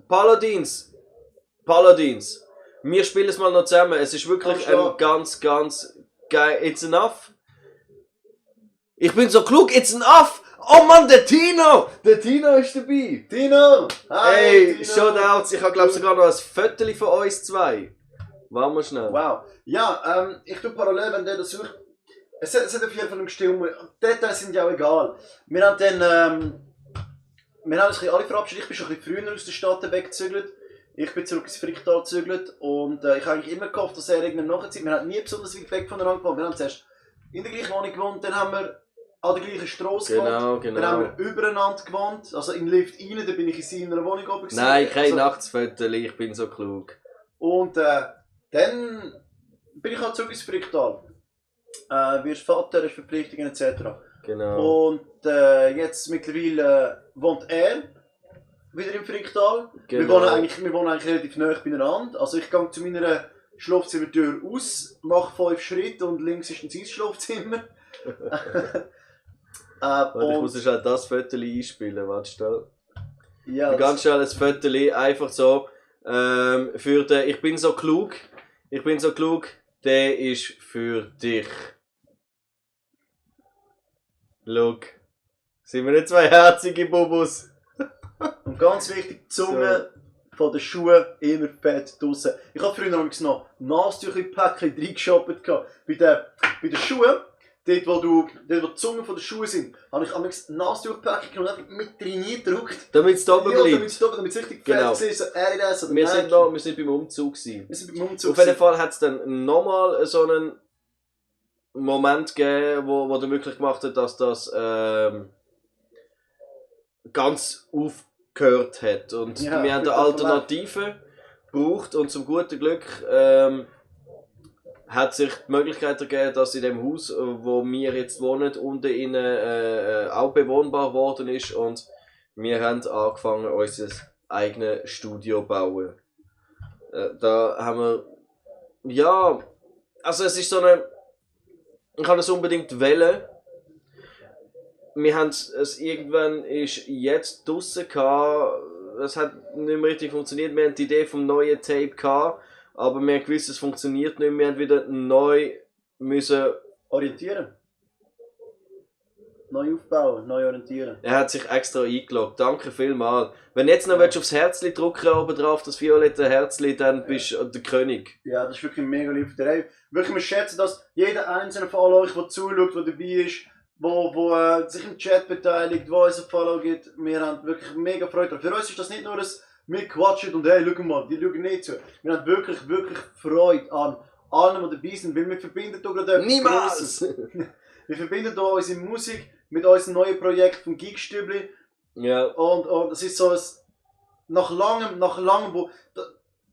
Paladins. Wir spielen es mal noch zusammen. Es ist wirklich ein ganz, ganz geil. It's enough. Ich bin so klug, it's enough. Oh Mann, der Tino! Der Tino ist dabei. Tino! Hi, hey, Tino. Shoutouts. Ich habe glaube sogar noch ein Foto von uns zwei. Warten wir schnell. Wow. Ja, ich tue parallel, wenn der das sucht. Es hat auf jeden Fall im Stil. Details sind ja auch egal. Wir haben dann, wir haben uns alle verabschiedet. Ich bin schon ein bisschen früher aus der Stadt weggezügelt. Ich bin zurück ins Fricktal gezügelt und ich habe eigentlich immer gehofft, dass er irgendwann nachzieht. Wir haben nie besonders weit weg voneinander gewohnt. Wir haben zuerst in der gleichen Wohnung gewohnt, dann haben wir an der gleichen Strasse gewohnt. Genau. Dann haben wir übereinander gewohnt. Also im Lift rein, dann bin ich in seiner Wohnung oben gewesen. Nein, kein Nachtsfoto, ich bin so klug. Und dann bin ich halt zurück ins Fricktal. Wirst Vater, hast Verpflichtungen etc. Genau. Und jetzt mittlerweile wohnt er wieder im Fricktal. Genau. Wir wohnen eigentlich relativ nahe beieinander. Also ich gehe zu meiner Schlafzimmertür aus, mache 5 Schritte und links ist ein sein Schlafzimmer. Ich muss schnell das Foto einspielen, warte schnell. Ja, ganz schnell ein Foto, einfach so. Für den Ich bin so klug, der ist für dich. Look. Sind wir nicht zwei herzige Bubus? Und ganz wichtig, die Zunge von den Schuhen immer fett draussen. Ich habe früher noch Nasentücher-Päckchen reingeshoppt. Bei den Schuhen, dort wo die Zungen von den Schuhen sind, habe ich einmal Nasentücher-Päckchen genommen und einfach mit reingedrückt. Damit es oben bleibt. Damit es richtig fett ist, so RS oder wir sind beim Umzug gewesen. Auf jeden Fall hat es dann nochmal so einen Moment gegeben, wo der wirklich gemacht hat, dass das ganz aufgehört hat. Und wir haben eine Alternative gebraucht und zum guten Glück hat sich die Möglichkeit ergeben, dass in dem Haus, wo wir jetzt wohnen, unten innen auch bewohnbar geworden ist und wir haben angefangen, unser eigenes Studio zu bauen. Da haben wir, ja, also es ist so eine, ich habe es unbedingt wählen. Wir haben es irgendwann ist jetzt draussen gehabt. Es hat nicht mehr richtig funktioniert. Wir haben die Idee vom neuen Tape gehabt, aber wir haben gewusst, es funktioniert nicht. Wir haben wieder neu müssen orientieren. Neu aufbauen, neu orientieren. Er hat sich extra eingeloggt. Danke vielmals. Wenn du jetzt noch aufs Herzli drücken oben drauf, das violette Herzli, dann bist du der König. Ja, das ist wirklich mega lieb. Wirklich, wir schätzen, dass jeder einzelne von euch, der zuschaut, der dabei ist, wo sich im Chat beteiligt, wo uns ein Follow gibt, wir haben wirklich mega Freude drauf. Für uns ist das nicht nur ein mitquatschen und hey, schau mal, die schauen nicht zu. Wir haben wirklich Freude an allen, die dabei sind, weil wir verbinden hier gerade etwas Niemals! Wir verbinden hier unsere Musik mit unserem neuen Projekt vom Geekstübli. Ja. Und es ist so ein, nach langem,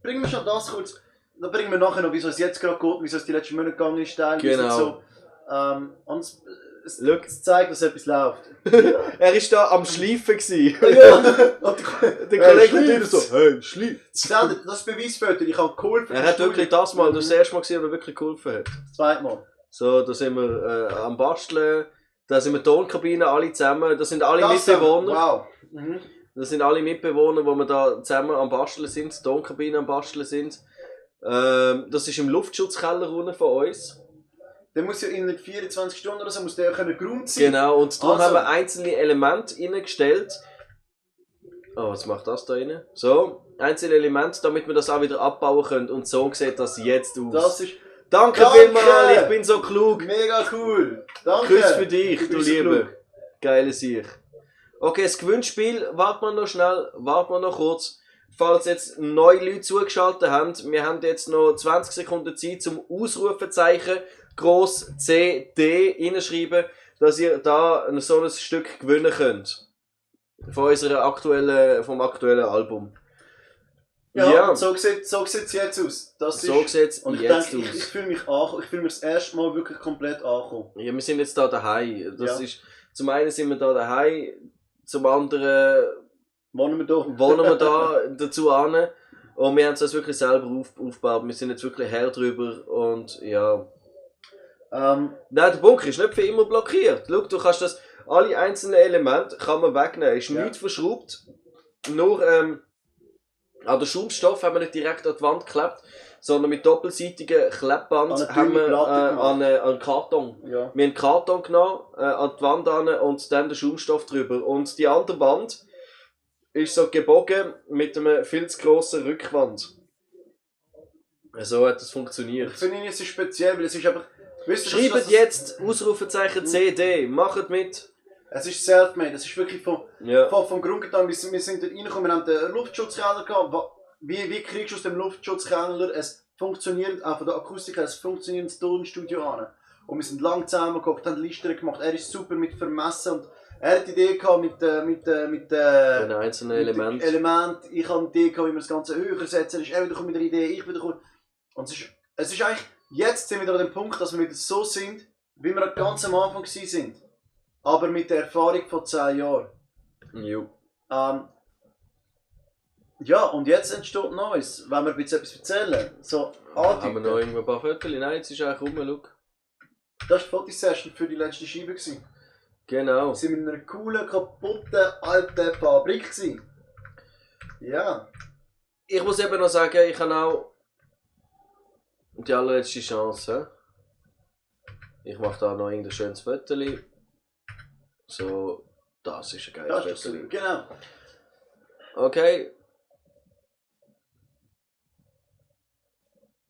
bringen wir schon das kurz, dann bringen wir nachher noch, wie es jetzt gerade geht, wie es die letzten Monate gegangen ist, genau. So. Und es zeigt, dass etwas läuft. Er war da am Schleifen. Ja. Der Kollege hat so, hey, schleift. Das ist Beweisfoto, ich habe geholfen. Er hat wirklich das erste Mal gesehen, wo er wirklich geholfen hat. Das zweite Mal. So, da sind wir am Basteln, da sind wir Tonkabinen, alle zusammen, das sind alle Mitbewohner. Wow. Das sind alle Mitbewohner, wo wir da zusammen am Basteln sind, Tonkabinen am Basteln sind. Das ist im Luftschutzkeller unten von uns. Der muss ja in 24 Stunden oder so muss der geräumt sein. Genau, und darum haben wir einzelne Elemente reingestellt. Oh, was macht das da rein? So, einzelne Elemente, damit wir das auch wieder abbauen können. Und so sieht das jetzt aus. Das ist... Danke vielmals, ich bin so klug. Mega cool. Danke. Grüß für dich, du Lieber. So geile Sieg. Okay, das Gewinnspiel, warten wir noch kurz. Falls jetzt neue Leute zugeschaltet haben, wir haben jetzt noch 20 Sekunden Zeit zum Ausrufezeichen gross CD reinschreiben, dass ihr da so ein Stück gewinnen könnt. Vom aktuellen Album. Ja. Und so sieht es jetzt aus. Ich fühle mich das erste Mal wirklich komplett angekommen. Ja, wir sind jetzt da daheim. Zum einen sind wir da daheim, zum anderen wohnen wir da dazu an. Und wir haben es wirklich selber aufgebaut. Wir sind jetzt wirklich Herr drüber und ja. Nein, der Bunker ist nicht für immer blockiert. Schau, du kannst das, alle einzelnen Elemente kann man wegnehmen. Ist nichts verschraubt. Nur An den Schaumstoff haben wir nicht direkt an die Wand geklebt, sondern mit doppelseitigem Klebband haben wir an einen Karton. Ja. Wir haben einen Karton genommen, an die Wand an und dann den Schaumstoff drüber. Und die andere Wand ist so gebogen mit einer viel zu grossen Rückwand. So hat das funktioniert. Ich finde es ist speziell, weil es ist einfach... Schreibt jetzt Ausrufezeichen CD, macht mit. Es ist self-made, es ist wirklich vom Grundgedanken, wir sind dort reingekommen, wir haben den Luftschutzkeller gehabt. Wie kriegst du aus dem Luftschutzkeller es funktioniert, auch von der Akustik her, es funktionierendes Tonstudio an. Und wir sind lang zusammengeguckt, haben Listen gemacht, er ist super mit Vermessen und er hat die Idee gehabt mit den einzelnen Elementen. Ich habe die Idee gehabt, wie wir das Ganze höher setzen, er wieder mit der Idee, ich wieder. Und es ist eigentlich, jetzt sind wir wieder an dem Punkt, dass wir wieder so sind, wie wir ganz am Anfang waren. Aber mit der Erfahrung von 10 Jahren. Jo. Ja, und jetzt entsteht Neues, wenn wir ein bisschen etwas erzählen. So, haben wir noch irgendwo ein paar Fotos? Nein, jetzt ist eigentlich rum, schau. Das war die Fotosession für die letzte Scheibe. Genau. Wir waren in einer coolen, kaputten, alten Fabrik. Ja. Ich muss eben noch sagen, ich habe auch die allerletzte Chance. Ich mache da noch irgendein schönes Foto. So, das ist ein geiles Foto. Genau. Okay.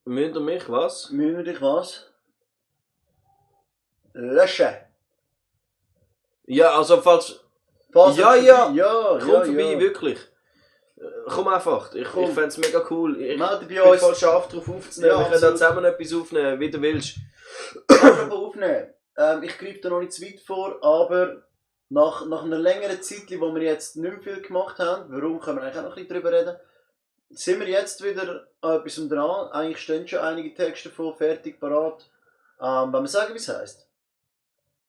Müsst ihr mich was? Müssen wir dich was? Löschen. Ja, also falls... Komm vorbei, wirklich. Komm einfach, ich fände es mega cool. Ich bin voll scharf darauf aufzunehmen. Wir können da zusammen etwas aufnehmen, wie du willst. Aufnehmen. Ich greife da noch nicht zu weit vor, aber nach einer längeren Zeit, wo wir jetzt nicht mehr viel gemacht haben, warum können wir eigentlich auch noch ein bisschen darüber reden, sind wir jetzt wieder an etwas dran. Eigentlich stehen schon einige Texte von fertig, parat. Wenn wir sagen, wie es heisst.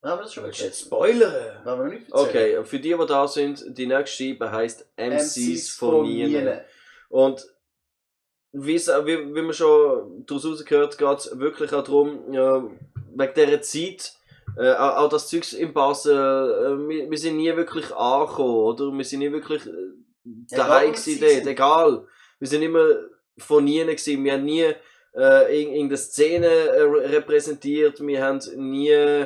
Haben wir das schon willst du jetzt spoilern? Wenn wir nicht okay, für die da sind, die nächste Scheibe heisst MCs von Niene. Und wie man schon daraus rausgehört, geht es wirklich auch darum, wegen dieser Zeit, auch das Zeugs in Basel, wir sind nie wirklich angekommen, oder? Wir sind nie wirklich daheim gewesen, egal. Wir sind immer von Niene gewesen, wir haben nie irgendeine Szene repräsentiert, wir haben nie...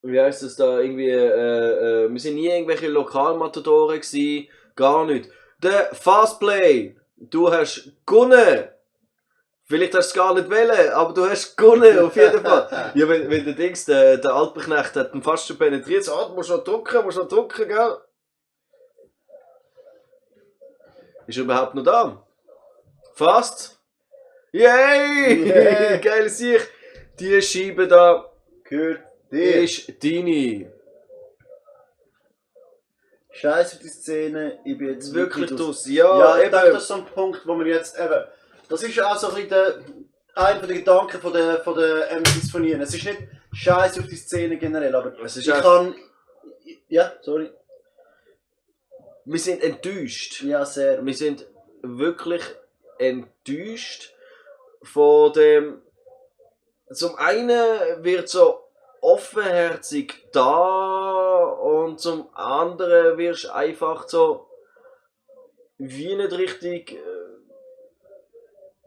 wie heisst das da, irgendwie, wir sind nie irgendwelche Lokalmatadoren gewesen, gar nicht. Der Fastplay, du hast gewonnen! Vielleicht hast du es gar nicht wollen, aber du hast gewonnen, auf jeden Fall. Ja, wenn der Dings, der Alpenknecht hat ihn fast schon penetriert, so, du musst noch drücken, gell? Ist er überhaupt noch da? Fast? Yay! Yeah. Geil, Sicht! Die Scheibe da gehört dir. Ist deine. Scheiße auf die Szene, ich bin jetzt wirklich draus. Ja, ich denke, das ist so ein Punkt, wo wir jetzt eben... Das ist auch so ein bisschen einer der Gedanken von der MCs von Niene. Es ist nicht Scheiße auf die Szene generell, aber es ist Ja, sorry. Wir sind enttäuscht. Ja, sehr. Wir sind wirklich enttäuscht von dem... Zum einen wird so offenherzig da und zum anderen wirst du einfach so wie nicht richtig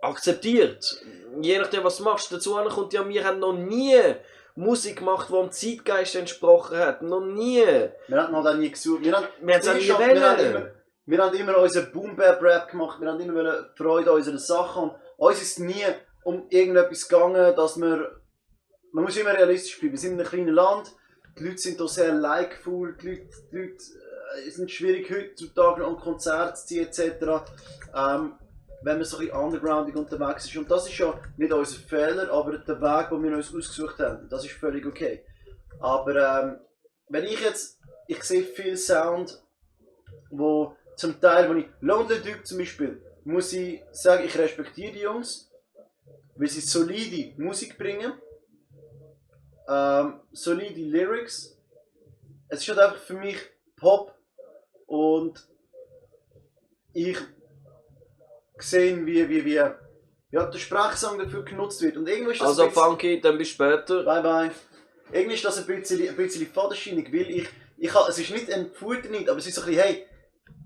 akzeptiert. Je nachdem was du machst. Dazu kommt ja, wir haben noch nie Musik gemacht, die dem Zeitgeist entsprochen hat. Noch nie. Wir haben noch nie gesucht. Wir haben immer unseren Boom-Bap-Rap gemacht. Wir haben immer Freude an unseren Sachen. Und uns ist nie um irgendetwas gegangen, dass man muss immer realistisch bleiben. Wir sind in einem kleinen Land, die Leute sind hier sehr likefull, die Leute sind schwierig heutzutage an Konzerte zu ziehen etc. Wenn man so ein bisschen undergroundig unterwegs ist. Und das ist ja nicht unser Fehler, aber der Weg, den wir uns ausgesucht haben, das ist völlig okay. Aber wenn ich sehe viel Sound, wo zum Teil, wenn ich Lonely Duke zum Beispiel, muss ich sagen, ich respektiere die Jungs, weil sie solide Musik bringen, solide Lyrics. Es ist halt einfach für mich Pop und ich sehe, wie ja, der Sprechsong dafür genutzt wird. Und irgendwie ist das also Funky, dann bis später. Bye bye. Irgendwie ist das ein bisschen fadenscheinig, weil es ist nicht ein Futter nicht, aber es ist so ein bisschen, hey,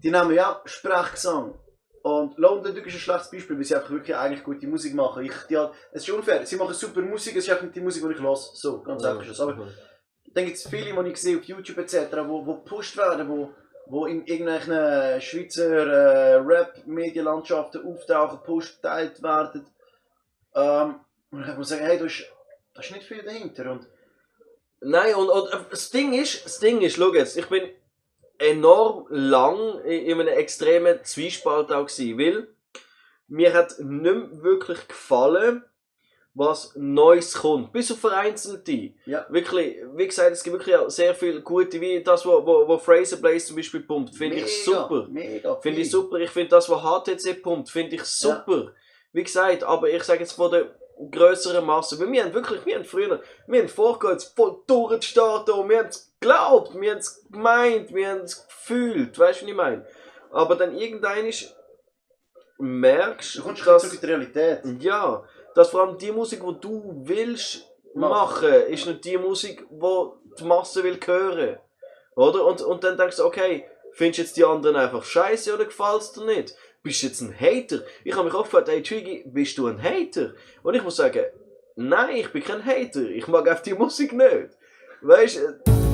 die nehmen ja Sprechgesang. Und London ist ein schlechtes Beispiel, weil sie einfach wirklich eigentlich gute Musik machen. Es ist unfair, sie machen super Musik, es ist einfach nicht die Musik, die ich höre. So, ganz einfach ist es. Aber dann gibt es viele, die ich sehe auf YouTube etc., wo gepusht werden, wo in irgendwelchen Schweizer Rap-Medienlandschaften auftauchen, gepusht, geteilt werden. Und ich muss sagen, hey, da ist nicht viel dahinter. Und Nein, und das Ding ist, schau jetzt, ich bin enorm lang in einem extremen Zwiespalt auch gewesen, weil mir hat nicht mehr wirklich gefallen, was Neues kommt. Bis auf vereinzelte. Ja. Wirklich, wie gesagt, es gibt wirklich auch sehr viele gute, wie das, wo Fraser Blaze zum Beispiel pumpt, finde ich super. Mega. Finde ich super. Ich finde das, was HTC pumpt, finde ich super. Ja. Wie gesagt, aber ich sage jetzt von der grösseren Masse, weil wir haben vorgehört, voll durchzustarten und wir haben es geglaubt, wir haben es gemeint, wir haben es gefühlt, weißt du, was ich meine? Aber dann irgendwann merkst du, kommst zurück in die Realität. Ja, dass vor allem die Musik, die du willst machen, ist nicht die Musik, die die Masse will hören. Oder? Und dann denkst du, okay, findest du jetzt die anderen einfach scheiße oder gefällt es dir nicht? Bist du jetzt ein Hater? Ich habe mich auch gefragt, hey Twiggy, bist du ein Hater? Und ich muss sagen, nein, ich bin kein Hater. Ich mag einfach die Musik nicht. Weißt du?